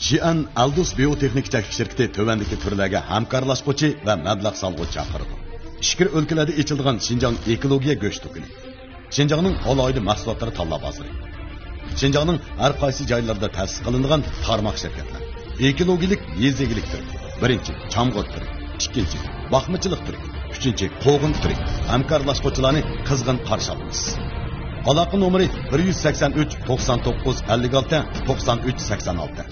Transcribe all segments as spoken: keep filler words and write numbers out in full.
جيەن ئەلدۇس بىيوتېخنىكا چەكلىك شىركىتى تۆۋەندىكى تۈرلەرگە ھەمكارلاشقۇچى ۋە مەبلەغ سالغۇچى چاقىرىدۇ. ئىچكىرى ئۆلكىلەردە ئېچىلىدىغان شىنجاڭ ئېكولوگىيە گۆش دۇكىنى. شىنجاڭنىڭ ئالاھىدە مەھسۇلاتلىرى تاللا بازىرى. شىنجاڭنىڭ ھەر قايسى جايلىرىدا تەسىس قىلىنغان تارماق شىركەتلەر. ئېكولوگىيەلىك يېزا ئىگىلىك تۈرى. بىرىنچى، چامغۇر تۈرى. ئىككىنچى، باقمىچىلىق تۈرى. ئۈچىنچى، قوغۇن تۈرى. ھەمكارلاشقۇچىلارنى قىزغىن قارشى ئالىمىز. ئالاقە نومۇرى: بىر يۈز سەكسەن ئۈچ، توقسان توققۇز، ئەللىك ئالتە، توقسان ئۈچ، سەكسەن ئالتە.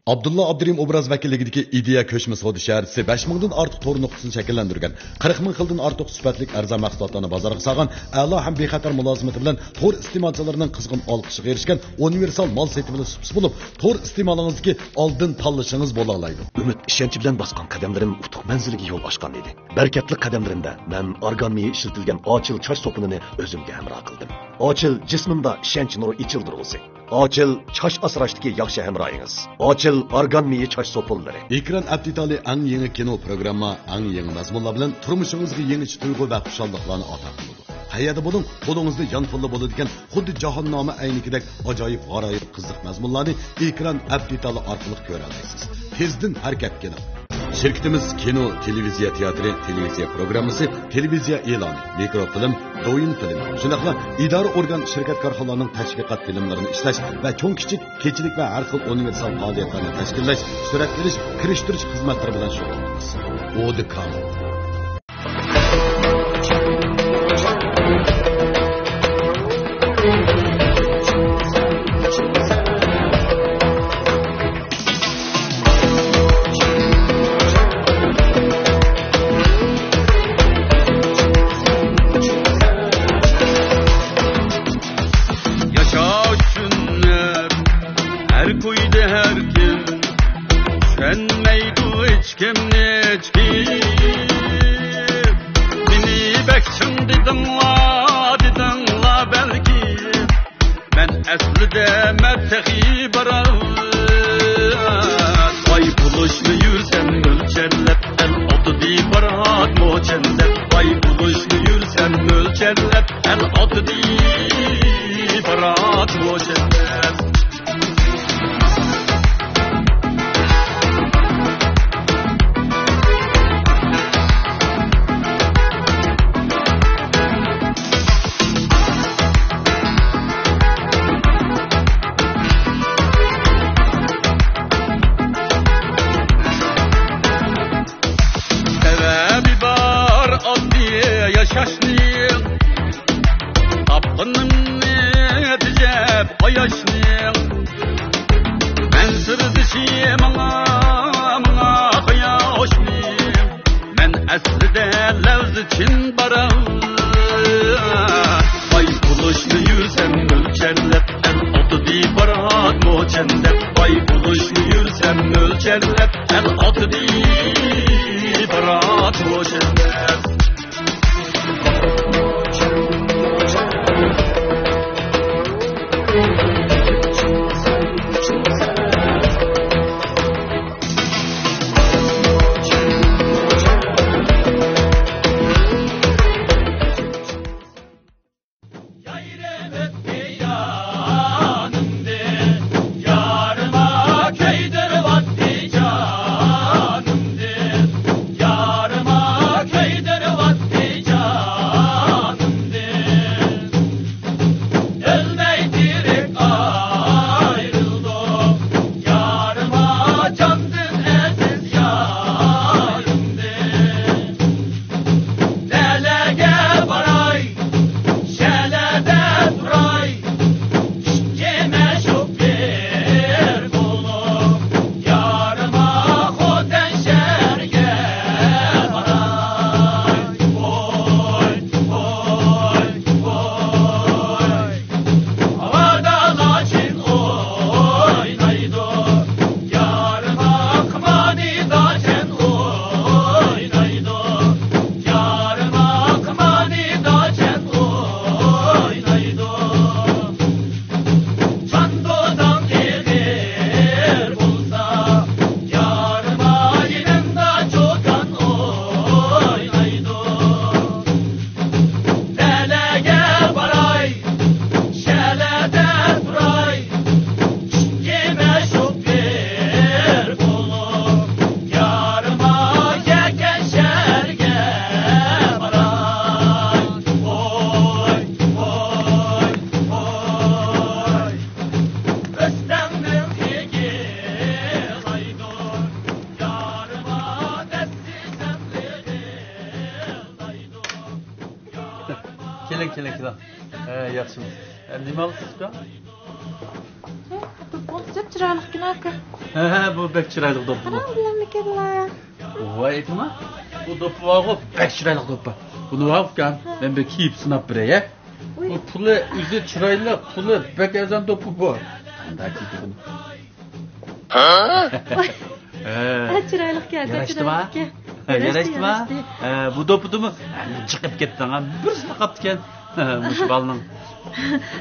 ئابدۇللا ئابدۇرېھىم ئوبراز ۋەكىللىكىدىكى ئىدىيە كۆچمە سودا شەھەرچىسى بەش مىڭدىن ئارتۇق تور نۇقتىسىنى شەكىللەندۈرگەن، قىرىق مىڭ خىلدىن ئارتۇق سۈپەتلىك ئەرزان مەھسۇلاتلارنى بازارغا سالغان، ئەلا ھەم بىخەتەر مۇلازىمىتى بىلەن تور ئىستېمالچىلىرىنىڭ قىزغىن ئالقىشىغا ئېرىشكەن ئۇنىۋېرسال مال سېتىۋېلىش سۇپىسى بولۇپ، تور ئىستېمالىڭىزدىكى ئالدىن تاللىشىڭىز بولالايدۇ. ئۈمىد، ئىشەنچ بىلەن باسقان قەدەملىرىم ئۇتۇق مەنزىلىگە يول ئاچقان ئىدى. بەرىكەتلىك قەدەملىرىمدە مەن ئارگان مېيى ئىشلىتىلگەن ئاچىل چاچ سوپۇنىنى ئۆزۈمگە ھەمراھ قىلدىم. ئاچىل جىسمىمدا ئىشەنچ نۇرى ئېچىلدۇرغۇسى. ئاچىل چاچ ئاسراشتىكى ياخشى ھەمراھىڭىز. ئاچىل ئارگان مېيى چاچ سوپۇنلىرى. ئېكران ئەپ دېتالى ئەڭ يېڭى كىنو پروگرامما، ئەڭ يېڭى مەزمۇنلار بىلەن تۇرمۇشىڭىزغا يېڭىچە تۇيغۇ ۋە خۇشاللىقلارنى ئاتا قىلىدۇ. قەيەردە بولۇڭ، قولىڭىزدا يانفونلا بولىدىكەن خۇددى جاھاننامە ئەينىكىدەك ئاجايىپ غارايىپ قىزىق مەزمۇنلارنى ئېكران ئەپ دېتالى ئارقىلىق كۆرەلەيسىز. تېزدىن ھەرىكەتكە كېلىڭ! شىركىتىمىز كىنو، تېلېۋىزىيە تىياتىرى، تېلېۋىزىيە پروگراممىسى، تېلېۋىزىيە ئېلانى، مىكروفىلىم، دويىن فىلىم، شۇنداقلا ئىدارە ئورگان، شىركەت كارخانىلارنىڭ تەشۋىقات فىلىملىرىنى ئىشلەش ۋە چوڭ كىچىك كېچىلىك ۋە ھەر خىل ئۇنىۋېرسال پائالىيەتلەرنى تەشكىللەش، سۈرەتكە ئېلىش، كىرىشتۈرۈش خىزمەتلىرى بىلەن شۇغۇللىنىمىز. ئودىكام. ياشاش ئۈچۈن ھەر كويدا ھەر كىم چۈشەنمەيدۇ ھېچكىمنى ھېچكىم. مېنى بەك چىڭ دېدىڭلار، دېدىڭلار بەلكىم. مەن ئەسلىدە مەن تېخى بارات. باي بولۇشنى يۈرسەم مۆلچەرلەپ، ئەل ئاتىدى بارات موچەنلەپ. باي بولۇشنى يۈرسەم مۆلچەرلەپ، ئەل ئاتىدى بارات موچەنلەپ. سەۋەبى بار ئاددىي ياشاشنىڭ، تاپقىنىمنى تېجەپ قاياشنىڭ. مەن سىردىشى ماڭا، ماڭا قاياشنىڭ. مەن ئەسلىدە لەۋزى چىن بارا. باي بولۇشنى يۈرسەم مۆلچەرلەپ، ئەل ئاتىدى بارات موچەنلەپ. باي بولۇشنى يۈرسەم مۆلچەرلەپ، ئەل ئاتىدى بارات موچەنلەپ. ھە، ياخشىمۇ؟ ھە، نېمە ئالىسىز ئۇكا؟ ھە، دوپپىڭىز جاپ چىرايلىقكەن ئاكا. ھە، ھە، بۇ بەك چىرايلىق دوپپا بۇ. قاراڭ بىلەمدىكەنلا. ۋاي ئېيتما، بۇ دوپپا بارغۇ، بەك چىرايلىق دوپپا. بۇنى بار ئۇكام، ھە. مەن بىر كىيىپ سىناپ بېرەي ھە. ئۇي. بۇ پۇلى ئۆزى چىرايلىق، پۇلى بەك ئەرزان دوپپا بۇ. قانداق كىيدى بۇنى؟ ھە؟ ھە، چىرايلىقكەن، ياراشتىما؟ چىرايلىقكەن. ھە، ياراشتى، ياراشتىما؟ ياراشتى. ھە، بۇ دوپپىدىمۇ؟ ھە، جىقىپ كەتتىڭ ھە، بىرسىلا قاپتىكەن. ھە، مۇشۇ بالىنىڭ.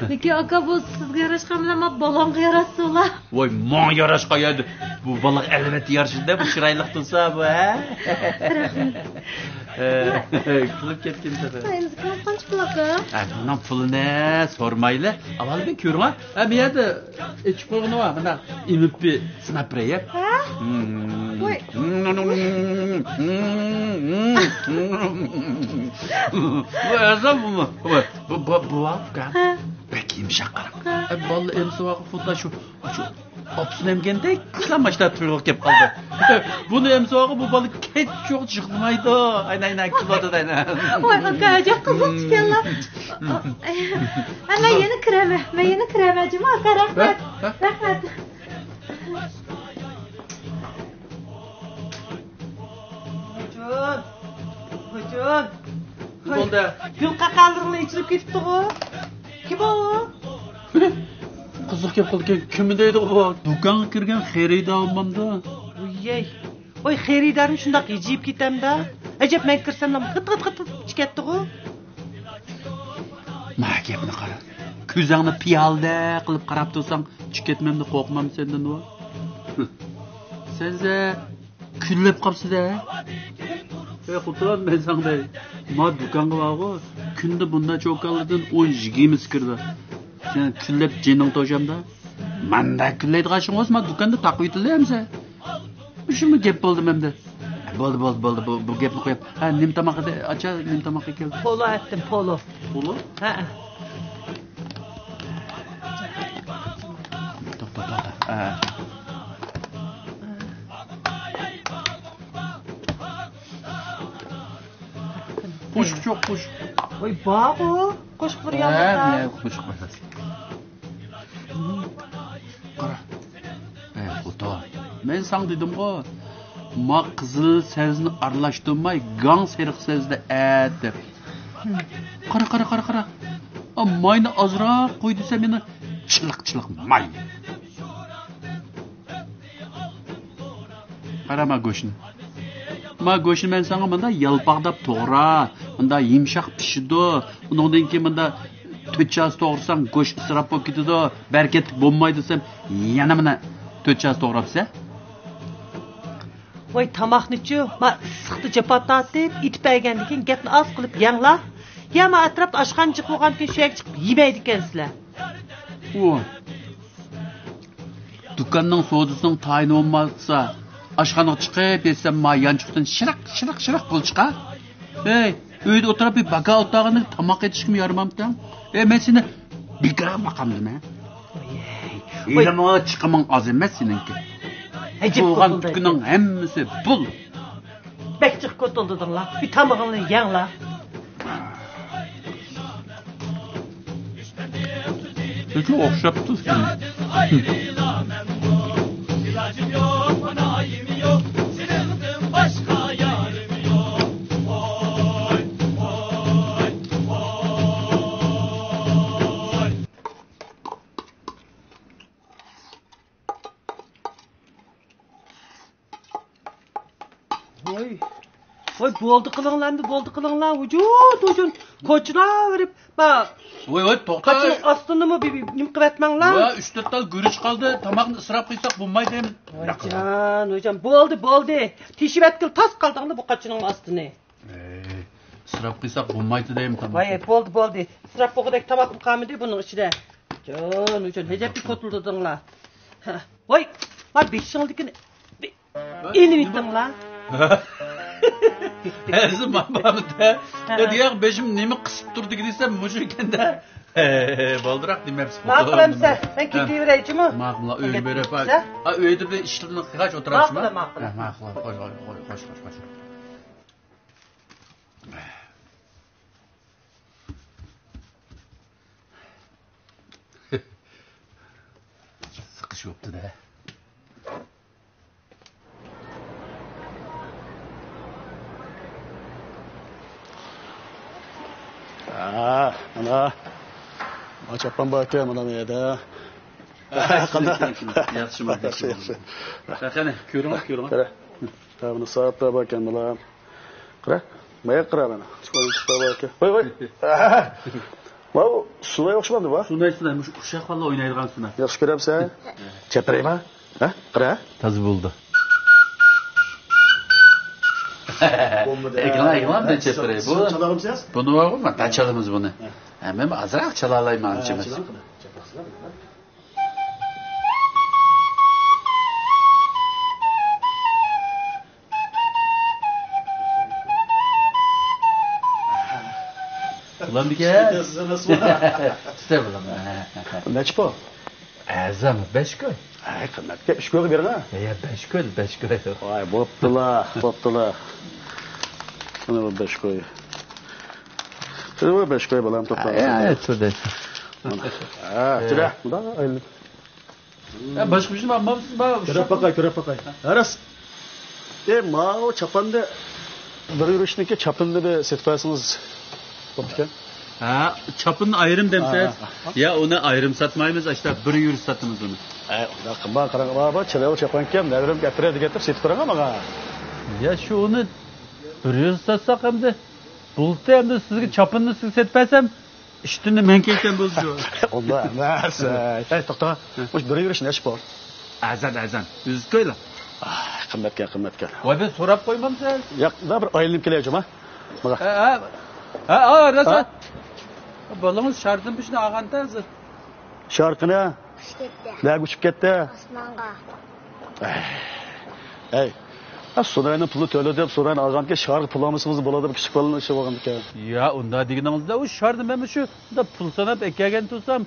لېكىن ئاكا، بۇ سىزگە ياراشقان بىلەن مانا بالامغا ياراشسىلا. ۋاي، ماڭا ياراشقان يەردە. بۇ بالىغا ئەلۋەتتە يارىشىدۇ-دە، بۇ چىرايلىق تۇرسا بۇ، ھە؟ رەھمەت. ھە، كۈلۈپ كەتكىن تېخى. ئەمىسە قانچە پۇل ئاكا؟ ھە، بۇنىڭ پۇلىنى سورىمايلى. ئاۋۋال بىر كۆرۈڭ ھە. ھە، بۇ يەردە ئېچىپ قويغىنى بار، مانا ئېمىپ بىر سىناپ بېرەي. ھە؟ ۋاي. بۇ ئەرزان بۇمۇ؟ بۇ، بۇ، بۇ، بۇ، ھە. بەك يۇمشاق قاراڭ. ھە. ئە، بالىلار ئەمسە ۋاقىت خۇددى شۇ، شۇ ئاپىسىنى ئەمگەندەك، كىشىلەر ماشتا تۇرغىلى كەپ قالدى. بۇنى ئەمسە ۋاقىت بۇ بالا كەچ يوق يىغلىمايدۇ. ئاينا، ئاينا، كۈلۈۋاتىدۇ، ئاينا. ۋاي، ئاكا، ئەجەب قىزىق ئىكەنلا. ئە، مەن يەنە كىرەمەن، مەن يەنە كىرەمەن، جۇمۇ ئاكا، رەھمەت، ھە؟ ھە؟ رەھمەت. خوجام، خوجام. نېمە بولدى؟ گۈل قاقالىرىڭلار ئېچىلىپ كېتىپتىغۇ. كىم ئۇ؟ قىزىق گەپ قىلدىكەن، كىم دەيدىغۇ بۇ؟ دۇكانغا كىرگەن خېرىدارمامدۇ؟ ۋىيەي. ۋاي، خېرىدارنى شۇنداق ھىجىيىپ كېتەمدۇ؟ ئەجەب، مەن كىرسەملا غىت، غىت، غىت، غىت ئىچىپ كەتتىغۇ. ما گەپنى قارا. كۆزۈڭنى پىيالىدەك قىلىپ قاراپ تۇرساڭ، چىقىپ كەتمەمدۇ، قورقمامدۇ سەندىن ئۇ؟ سەنسە كۈنلەپ قاپسىدە. ئەي خوتۇن، مەن ساڭا دەي. ما دۇكانغا بارغۇ، كۈندە بۇنداق چوكانلاردىن ئون يىگىرمىسى كىرىدۇ. سەن كۈنلەپ جېنىڭ توشامدا. مانداق كۈنلەيدىغان ئىشىڭ بولسا، ما دۇكاندا تاقىۋېتىلدى ئەمسە. شۇمۇ گەپ بولدىمۇ ئەمدى؟ بولدى، بولدى، بولدى. بۇ، بۇ گەپنى قويۇپ. ھە، نېمە تاماق ئىدى؟ ئاچا، نېمە تاماق ئىكەن؟ پولۇ ئەتتىم، پولۇ. پولۇ؟ ھە. توختا، توختا. ھە. قوشۇق يوق، قوشۇق. ۋاي، بارغۇ. قوشۇقلىرى ھە، يالغۇز. ھە، قوشۇق بار. قارا. ئەي خوتۇن، مەن ساڭا دېدىمغۇ، ما قىزىل سەۋزىنى ئارىلاشتۇرماي، گاڭ سېرىق سەۋزىدە ئەت دەپ. قارا، قارا، قارا، قارا. ئا، ماينى ئازراق قوي دېسەم، يەنە چىلىق، چىلىق ماي. قارا ما گۆشنى. ما گۆشنى مەن ساڭا مۇنداق يالپاقداپ توغرا، مۇنداق يۇمشاق پىشىدۇ. ئۇنىڭدىن كېيىن مۇنداق تۆت چاسا توغرىساڭ، گۆش ئىسراپ بولۇپ كېتىدۇ، بەرىكەتلىك بولمايدۇ دېسەم، يەنە مانا تۆت چاسا توغراپسەن. ۋاي، تاماقنىچۇ، ما ئىسسىقتا جاپا تارتىپ، ئېتىپ بەرگەندىن كېيىن گەپنى ئاز قىلىپ يەڭلا. يا ما ئەتراپتا ئاشخانا جىق بولغاندىن كېيىن شۇ يەرگە چىقىپ يېمەيدىكەنسىلەر. ئۇ. دۇكاننىڭ سودىسىنىڭ تايىنى بولمىسا، ئاشخانىغا چىقىپ يەتسەم، ما يانچۇقتىن شىرىق، شىرىق، شىرىق بۇلچىقا. ھەي، ئۆيدە ئولتۇرۇپ بىر باكا ئولتۇرغىنىڭ تاماق ئېتىشكىمۇ يارىمامتىڭ؟ ھەي، مەن سېنى بىكار باقامدىمەن؟ ھېلىمۇ چىقىمىڭ ئاز ئەمەس سېنىڭكى. ئەجەب بولغان پۈتكۈنۈڭ ھەممىسى پۇل. بەك جىق كوتۇلدىدىڭلار. بىر تامىقىڭلارنى يەڭلار. لېكىن ئوخشاپتۇ. ۋوي. ۋوي، بولدى قىلىڭلار ئەمدى، بولدى قىلىڭلار. ۋۇجۇد، ۋۇجۇد. كوچىلاۋېرىپ، با-، ۋوي، ۋوي، توختا. قاچىنىڭ ئاستىنىمۇ بىر، بىر نېمە قىلىۋەتمەڭلار. ۋە، ئۈچ تۆت تال گۈرۈچ قالدى، تاماقنى ئىسراپ قىلساق بولمايدۇ. ۋايجان، ۋايجان، بولدى، بولدى. تېشىۋەتكىلى تاس قالدىڭلار بۇ قاچىنىڭ ئاستىنى. ئەي، ئىسراپ قىلساق بولمايدۇ دەيمەن تاماقنى. ۋاي، بولدى، بولدى. ئىسراپ بولغۇدەك تاماقمۇ قالمىدى بۇنىڭ ئىچىدە. جان، ۋايجان، ئەجەب بىر كوتۇلدىدىڭلار. ھە. ۋاي، ما بېشىڭدىكىنى ئېلىۋېتىڭلار. ھەزىم ماڭا بارمىدى. ھە. دېگەن بېشىم نېمە قىسىپ تۇردى دېسەم، مۇشۇ ئىكەندە. بالدۇراق دېمەپسىز. ماقۇل ئەمسە، مەن كېتىۋېرەي جۇمۇ. ماقۇل، ئۆيگە بېرىپ. ھە، ئۆيدە بىر ئىشلىرىنى قىلغاچ ئولتۇرارسىز. ماقۇل، ماقۇل. ھە، ماقۇل، خوش، خوش، خوش، خوش. چۈشۈپتۇ-دە. ھە، مانا. ما چاپان بار ئىكەن، مانا بۇ يەردە. قانداق؟ ياخشىمۇ؟ ياخشى، ياخشى. قېنى، كۆرۈڭ، كۆرۈڭ. قارا. ھە، بۇنى ساۋاتلار بار ئىكەن، بۇلار. قارا، ماياق قارا مانا. چىقىپ بار ئىكەن. ۋاي، ۋاي. ماۋۇ سۇناي ئوخشىمامدۇ بۇ؟ سۇناي، سۇناي، مۇشۇ ئۇششاق بالىلار ئوينايدىغان سۇناي. ياخشى كۆرەمسەن؟ چەپرەيما؟ ھە؟ قارا. تازا بولدى. بولمىدى. ئېكران، ئېكران بىلەن چەپرەي. بۇ، سىز چالالمىسىز؟ بۇنى بارغۇ، ما، چالىمىز بۇنى. ھە. ھە، مەن ئازراق چالالايمەن، ھە، ئانچە ئەمەس. چالاڭ قىلىڭ، چاپاس قىلىڭ. بولامدىكەن؟ سىز ئەمەسمۇ؟ سىز بولامدۇ؟ نەچچە پۇ؟ ئەرزانمۇ؟ بەش كوي. ھەي، قىممەتكەن، ئۈچ كويغا بېرىڭ ھە. يا، بەش كوي، بەش كوي. ۋاي، بوپتۇلا، بوپتۇلا. مانا بۇ بەش كوي. مانا بۇ بەش كوي، بالام، توختاڭ. ھەي، ھەي، تۇردى. ھە، تۇرە. مۇنداق ئايلىنىپ. ھە، باشقا بىر شېئىنى ئالمامسىز، ما؟ كۆرۈپ باقاي، كۆرۈپ باقاي. ھە، راست. ئە، ماۋۇ چاپاننى، بىر يۈرۈشنىڭكى چاپىنىنى بىر سېتىپ بەرسىڭىز بوپتىكەن. ھە، چاپىنىنى ئايرىم دەمسىز؟ ھە، ھە. يا، ئۇنى ئايرىم ساتمايمىز، ئاشتا بىر يۈرۈش ساتىمىز ئۇنى. ھە، ئۇنداق قىلماڭ، قاراڭ، ماۋۇ چىرايلىق چاپانكەن، نەۋرەمگە ئەپىرە دېگەن سېتىپ بېرىڭ ماڭا. يا، شۇ ئۇنى بىر يۈرۈش ساتساق ئەمدى، بولدى ئەمدى سىزگە چاپىنىنى سىزگە سېتىپ بەرسەم، ئىشتىننى مەن كەيتەم بولدى شۇ. ئۇنداق ئەمەس. ھەي، توختا. ھە. مۇشۇ بىر يۈرۈش نەچچە پۇ؟ ئەرزان، ئەرزان. ئۈزۈكويلا. ئاھ، قىممەتكەن، قىممەتكەن. ۋاي، بىز سوراپ قويمامسىز؟ ياق، بىر ئايلىنىپ كېلەي جۇما. مانا. ھە، ھە. ھە، ھە، راست. ھە؟ بالىڭىز شاردىن بىشنى ئالغاندا ھازىر. شارقىنى. ئۇچۇپ كەتتى. نەگە ئۇچۇپ كەتتى؟ ئاسمانغا. ئەي. ھە، سۇناينىڭ پۇلى تۆلە دەپ، سۇناينى ئالغانكەن، شارغا پۇل ئالمىسىڭىز بولىدۇ دەپ، كىچىك بالىنىڭ ئىشى بولغانىكەن. يا، ئۇنداق دېگىنىڭىزدە، ئۇ شارنى مەنمۇ شۇ پۇل ساناپ ئەكەلگەن تۇرسام،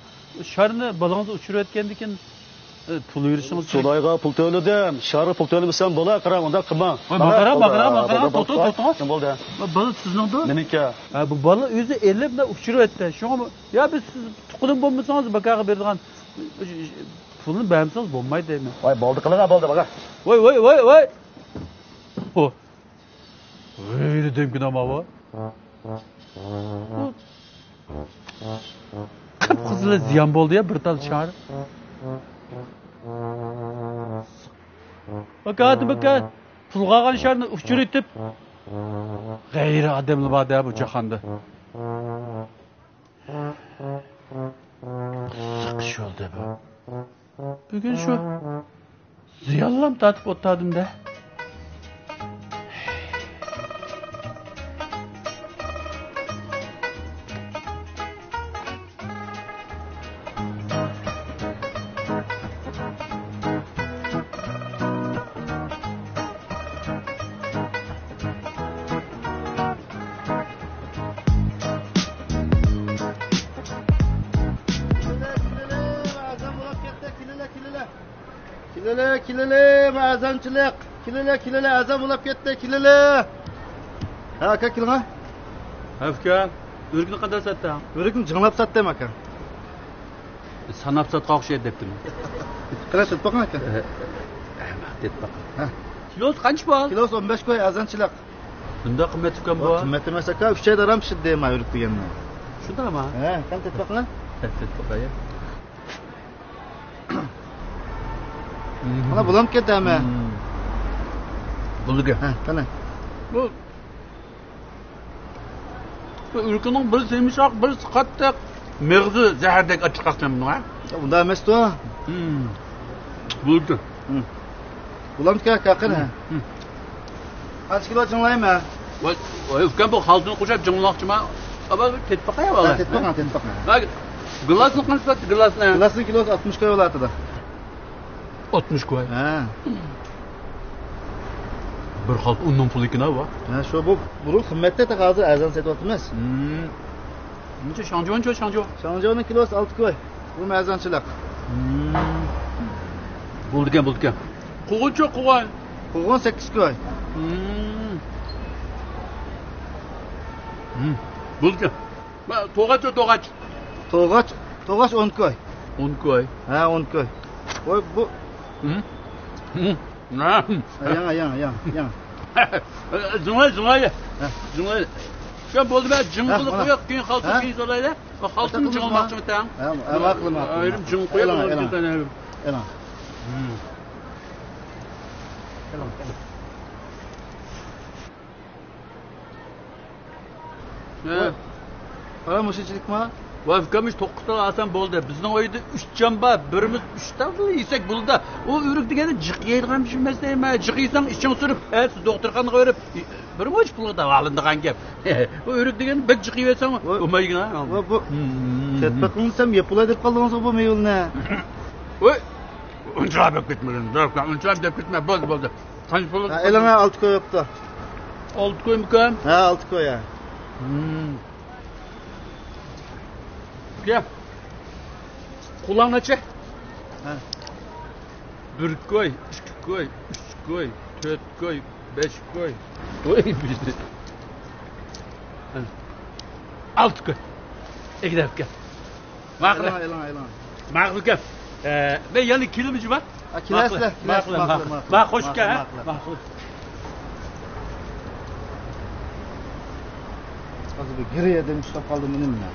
شارنى بالىڭىز ئۇچۇرۇۋەتكەندىكىن، ئە، پۇل بېرىشىڭىز كېرەك. سۇنايغا پۇل تۆلىدىم، شارغا پۇل تۆلىمىسەم بولا، قاراڭ، ئۇنداق قىلماڭ. ۋاي، ماڭا قاراڭ، ماڭا قاراڭ، ماڭا قاراڭ، توختاڭ، توختاڭ. نېمە بولدى؟ بۇ بالا سىزنىڭدۇ؟ مېنىڭكى. ھە، بۇ بالا ئۆزى ئېلىپ، مانا ئۇچۇرۇۋەتتى. شۇڭا يا، بىز سىز تۇغقىنىم بولمىسىڭىز، باكاغا بېرىدىغان پۇلنى بەرمىسىڭىز بولمايدۇ دەيمەن. ۋاي، بولدى قىلىڭ، بولدى، باقا. ۋاي، ۋاي، ۋاي، ۋاي. ئۇ غەيرىي دەمكىن ئەمما بۇ. قىپقىزىل زىيان بولدى يا، بىر تال شار. باكا، باكا، پۇلغا ئالغان شارنى ئۇچۇرۇۋېتىپ، غەيرىي ئادەملا بار-دە بۇ جاھاندا. قىزىق ئىش بولدى بۇ. بۈگۈن شۇ زىيانلام تارتىپ ئولتۇردۇم-دە. كېلىلە، كېلىلە، ئەزان بولاپ كەتتى، كېلىلە، كېلىلە. كېلىلە، كېلىلە، ئەزانچىلىق. كېلىلە، كېلىلە، ئەزان بولاپ كەتتى، كېلىلە. ھە، ئاكا، كېلىڭە. ھە، ئۇكا، ئۆرۈكنى قانداق ساتتىڭ؟ ئۆرۈكنى جىڭلاپ ساتتىم، ئاكا. ساناپ ساتقان ئوخشايدۇ دەپتىم. قېنى، تېتىپ باققىن، ئاكا. ھە، تېتىپ باققىن. ھە. كىلوسى قانچە بۇ؟ كىلوسى ئون بەش كوي، ئەزانچىلىق. بۇنداق قىممەت ئىكەن بۇ؟ قىممەت ئەمەس، ئاكا. ئۈچ ئايدا ئاران پىشىردى، ما ئۆرۈك دېگەننى. شۇنداقمۇ؟ ھە، قېنى، تېتىپ باققىن. ھە، تېتىپ باقاي. مانا بۇلام كەتەمە. بۇلىگە. ھە، قېنى. بۇ، بۇ ئۆرۈكنىڭ بىر سېمىشاق، بىر قاتتىق، مېغىزى زەھەردەك ئاچچىققاقكەن بۇنىڭ، ھە؟ ئۇنداق ئەمەستۇ. بۇلىگە. بۇلام كەك، قېنى. قانچە كىلو جىڭلايمەن؟ ۋاي، ۋاي، ئۇكام، بۇ خالتىنى قوشۇپ جىڭلىماقچىما؟ ئاۋۋال بىر تېتىپ باقاي، ئاۋۋال. ھە، تېتىپ باقىڭ، تېتىپ باقىڭ. ھە، گىلاسنى قانچە ساتتى، گىلاسنى؟ گىلاسنىڭ كىلوسى ئاتمىش كوي بولاتىدۇ. ئاتمىش كوي. ھە. بىر خالتا ئۇننىڭ پۇلى ئىكەن-ھە بۇ. ھە، شۇ بۇ، بۇنىڭ قىممەتتە تېخى ھازىر ئەرزان سېتىۋاتىمىز. نېچە شاڭجۇنچۇ، شاڭجۇ؟ شاڭجۇنىڭ كىلوسى ئالتە كوي. بۇ ئەرزانچىلىق. بولىدىكەن، بولىدىكەن. قوغۇنچۇ، قوغۇن؟ قوغۇن سەككىز كوي. بولىدىكەن. توغاچ، توغاچ. توغاچ، توغاچ ئون كوي. ئون كوي. ھە، ئون كوي. ۋاي، بۇ. ھە؟ ھە. ياڭا، ياڭا، ياڭا، ياڭا. زۇڭاي، زۇڭاي. ھە. زۇڭاي. شۇ بولدى، مەن جىڭ قىلىپ قويۇپ، كېيىن خالتىسىنى كېيىن سورايلى. خالتىسىنى جىڭ قىلماقچىمەن. ھە، ئايرىم جىڭ قويۇپ، ئېلىڭ، ئېلىڭ. ئېلىڭ. ھە. ھە، مۇشۇنچىلىكما؟ ۋاي ئۇكام، ئىش توققۇز تال ئالسام بولدى. بىزنىڭ ئۆيدە ئۈچ جان بار، بىرىمىز ئۈچ تال يېسەك بولىدۇ. ئۇ ئۆرۈك دېگەننى جىق يەيدىغان بىر نەرسە ئەمەس. جىق يېسەڭ ئىچىڭ سۈرۈپ، ئەتىسى دوختۇرخانىغا بېرىپ، بىر مۇنچە پۇلغا داۋالىنىدىغان گەپ. ئۇ ئۆرۈك دېگەننى بەك جىق يېۋەتسەڭ، بولمايدىغان. ۋاي بۇ، تەتبىق قىلمىسام يەپ بولاي دەپ قالدىڭىزغۇ بۇ مېۋىنى. ۋاي، ئۇنچىۋالا دەپ كەتمە، ئۇنچىۋالا دەپ كەتمە، بولدى، بولدى. قانچە پۇل؟ ھە، ئېلىڭ، ئالتە كوي بوپتۇ. ئالتە كويمىكەن؟ ھە، ئالتە كوي، ھە. ھىم. يا. قۇلاق نەچچە؟ ھە. بىر كوي، ئىككى كوي، ئۈچ كوي، تۆت كوي، بەش كوي. ۋاي، بىزدە. ھە. ئالتە كوي. ئىگىدەپكەن. ماقۇل. ئايلاڭ، ئايلاڭ، ئايلاڭ. ماقۇل ئۇكام. ئە، مەن يەنە كېلىمەن جۇما. ئا، كېلەسىلەر، ماقۇل، كېلەسىلەر، ماقۇل، ماقۇل، ماقۇل. ماقۇل، خوش ئۇكام، ھە؟ ماقۇل. ماقۇل. ھازىر بىر گىرى يەردىن ئۇشلاپ قالدىم، ئىنىم مەن.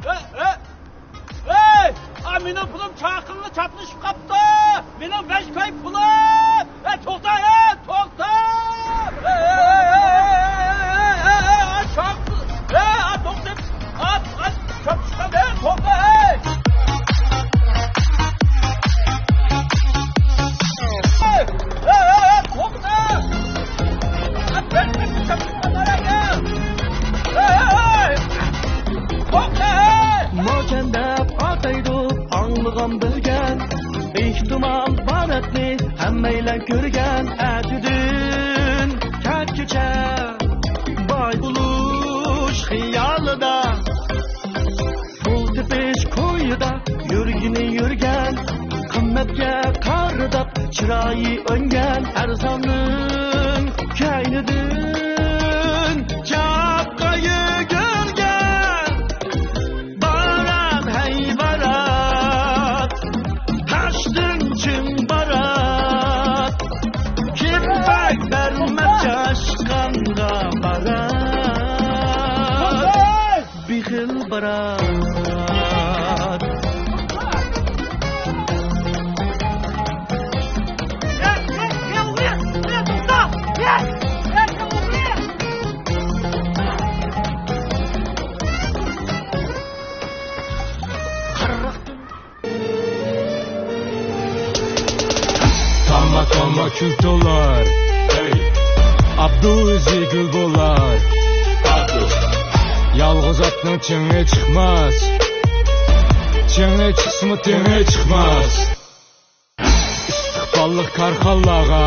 ھەي، ھەي! ھەي! ئا، مېنىڭ پۇلۇم چاقىڭغا چاپلىشىپ قاپتۇ! مېنىڭ بەش كوي پۇلۇم! ھەي، توختا، ھەي، توختا! ھەي، ھەي، ھەي، ھەي، ھەي، ھەي، ھەي، ھەي، ھەي، توختا! ئات، ئات، چاپلىشىپ قاپتۇ، ھەي، توختا، ھەي! ھەي، ھەي، ھەي، ھەي، توختا! ئات، بەش كوي چاپلىشىپ قاپتۇ، ھەي، ھەي! ھەي، ھەي، ھەي! توختا، ھەي! ماكان دەپ ئاتايدۇ ئاڭلىغان بىلگەن، ئېھتىمال بار ئەتنى ھەممەيلەن كۆرگەن. ئەتىدىن كەچكىچە باي بولۇش خىيالىدا، پۇل تېپىش كويىدا يۈرگىنى يۈرگەن، قىممەتكە قارىداپ چىرايى ئۆڭگەن، ئەرزاننىڭ كەينىدىن چاپقا يۈگۈرگەن. بارات، ھەي بارات، تاشتىن چىڭ بارات، كىم بەك بەرمەس چاشقانغا بارات، بېخىل بارات. تامما، تامما كۈل تولار. ئابدۇ ئۆزى گۈل بولار. يالغۇز ئاتنىڭ چېڭى چىقماس. چېڭى چىقسىمۇ تېڭى چىقماس. ئىستىقباللىق كارخانىلارغا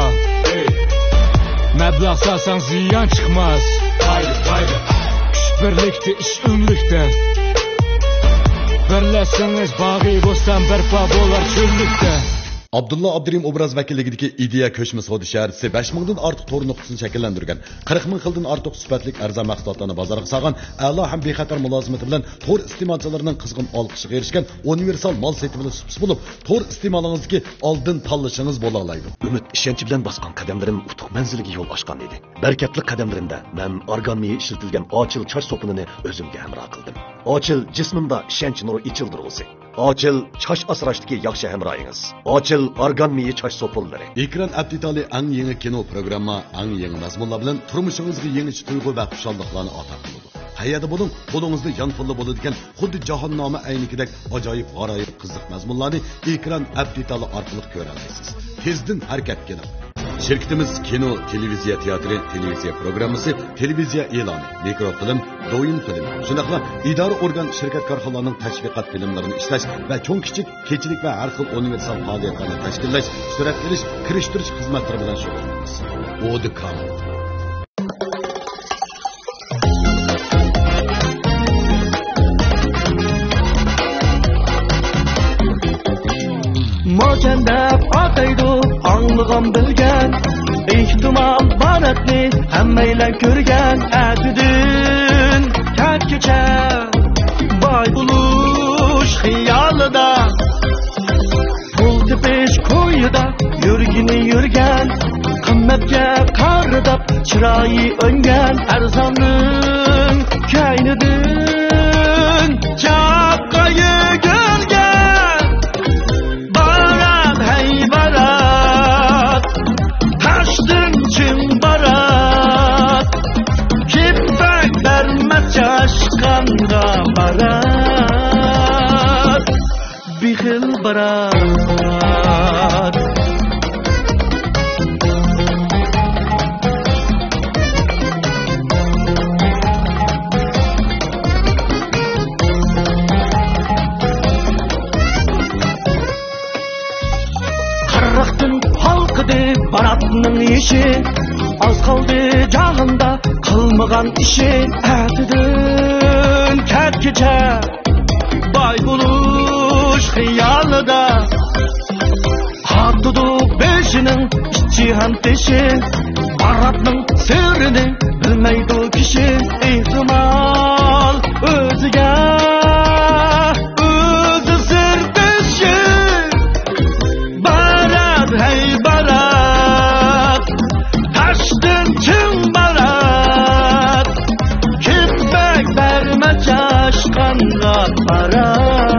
مەبلەغ سالساڭ زىيان چىقماس. كۈچ بىرلىكتە، ئىش ئۆملۈكتە. بىرلەشسىڭىز باغى بوستان بەرپا بولار چۆللۈكتە. ئابدۇللا ئابدۇرېھىم ئوبراز ۋەكىللىكىدىكى ئىدىيە كۆچمە سودا شەھەرچىسى بەش مىڭدىن ئارتۇق تور نۇقتىسىنى شەكىللەندۈرگەن، قىرىق مىڭ خىلدىن ئارتۇق سۈپەتلىك ئەرزان مەھسۇلاتلارنى بازارغا سالغان، ئەلا ھەم بىخەتەر مۇلازىمىتى بىلەن تور ئىستېمالچىلىرىنىڭ قىزغىن ئالقىشىغا ئېرىشكەن ئۇنىۋېرسال مال سېتىۋېلىش سۇپىسى بولۇپ، تور ئىستېمالىڭىزدىكى ئالدىن تاللىشىڭىز بولالايدۇ. ئۈمىد، ئىشەنچ بىلەن باسقان قەدەملىرىم ئۇتۇق مەنزىلىگە يول ئاچقان ئىدى. بەرىكەتلىك قەدەملىرىمدە مەن ئارگان مېيى ئىشلىتىلگەن ئاچىل چاچ سوپۇنىنى ئۆزۈمگە ھەمراھ قىلدىم. ئاچىل جىسمىمدا ئىشەنچ نۇرى ئېچىلدۇرغۇسى. ئاچىل چاچ ئاسراشتىكى ياخشى ھەمراھىڭىز. ئاچىل ئارگان مېيى چاچ سوپۇنلىرى. ئېكران ئەپ دېتالى ئەڭ يېڭى كىنو پروگرامما، ئەڭ يېڭى مەزمۇنلار بىلەن تۇرمۇشىڭىزغا يېڭىچە تۇيغۇ ۋە خۇشاللىقلارنى ئاتا قىلىدۇ. قەيەردە بولۇڭ، قولىڭىزدا يانفونلا بولىدىكەن خۇددى جاھاننامە ئەينىكىدەك ئاجايىپ غارايىپ قىزىق مەزمۇنلارنى ئېكران ئەپ دېتالى ئارقىلىق كۆرەلەيسىز. تېزدىن ھەرىكەتكە كېلىڭ! شىركىتىمىز كىنو، تېلېۋىزىيە تىياتىرى، تېلېۋىزىيە پروگراممىسى، تېلېۋىزىيە ئېلانى، مىكروفىلىم، دويۇن فىلىم، شۇنداقلا ئىدارە ئورگان، شىركەت كارخانىلارنىڭ تەشۋىقات فىلىملىرىنى ئىشلەش ۋە چوڭ كىچىك كېچىلىك ۋە ھەر خىل ئۇنىۋېرسال پائالىيەتلەرنى تەشكىللەش، سۈرەتكە ئېلىش، كىرىشتۈرۈش خىزمەتلىرى بىلەن شۇغۇللىنىمىز. ئودىكام. موچەن دەپ ئاتايدۇ ئاڭلىغان بىلگەن، ئېھتىمال باراتنى ھەممەيلەن كۆرگەن. ئەتىدىن كەچكىچە باي بولۇش خىيالىدا، پۇل تېپىش كويىدا يۈرگىنى يۈرگەن، قىممەتكە قارىداپ چىرايى ئۆڭگەن، ئەرزاننىڭ كەينىدىن چاپقا يۈگۈرگەن. بارات، ھەي بارات، تاشتىن چىڭ بارات، كىپەك بەرمە چاشقانغا بارات. بېخىل بارات. قىرىقتىن ھالقىدى باراتنىڭ يېشى، ئاز قالدى جانىمدا قىلمىغان ئىشى. ئەتىدىن كەچكىچە باي بولۇش خىيالىدا، قاتىدۇ بېشىنىڭ ئىچى ھەم تېشى. باراتنىڭ سىرىنى بىلمەيدۇ كىشى، ئېھتىمال ئۆزىگە ئۆزى سىردىشى. بارات، ھەي بارات، تاشتىن چىڭ بارات، كىپەك بەرمە چاشقانغا بارات.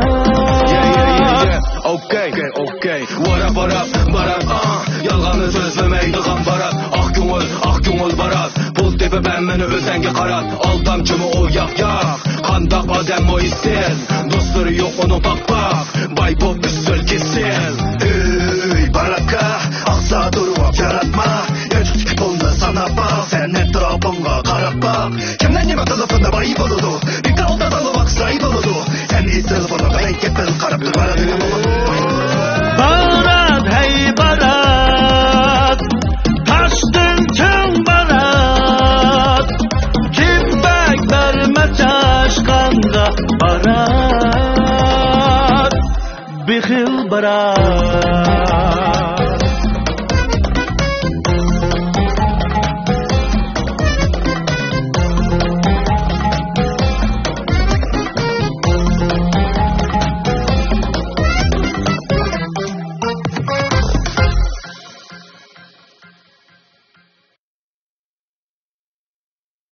Yeah, yeah, yeah, yeah. ئوكەي، ئوكەي، ئوكەي. ۋاراپ، ۋاراپ، بارات، ئا. يالغاننى سۆزلىمەيدىغان بارات. ئاق كۆڭۈل، ئاق كۆڭۈل بارات. پۇل تېپىپ ھەممىنى ئۆزەڭگە قارات. ئالدامچىمۇ ئۇ ياق، ياق. قانداق ئادەم ئۇ ئېسىل؟ دوستلىرى يوق ئۇنىڭ، پاق، پاق. باي بوپ ئۈسۈل كېسىل. ئۆي باراتقا ئاقسا تۇرۇپ ياراتما. يانچۇقتىكى پۇلنى ساناپ باق، سەن ئەتراپىڭغا قاراپ باق. كىملەر نېمە تېلېفوندا باي بولىدۇ؟ بىكار ئالدىدا تاللاپ باقسا ئاي بولىدۇ. سەن ئېسىل بولۇپ، بەلكى بىر قاراپ تۇرۇپ باراتىدىغان بولۇپ. بارات، ھەي بارات، تاشتىن چىڭ بارات، كىپەك بەرمە چاشقانغا بارات، بېخىل بارات.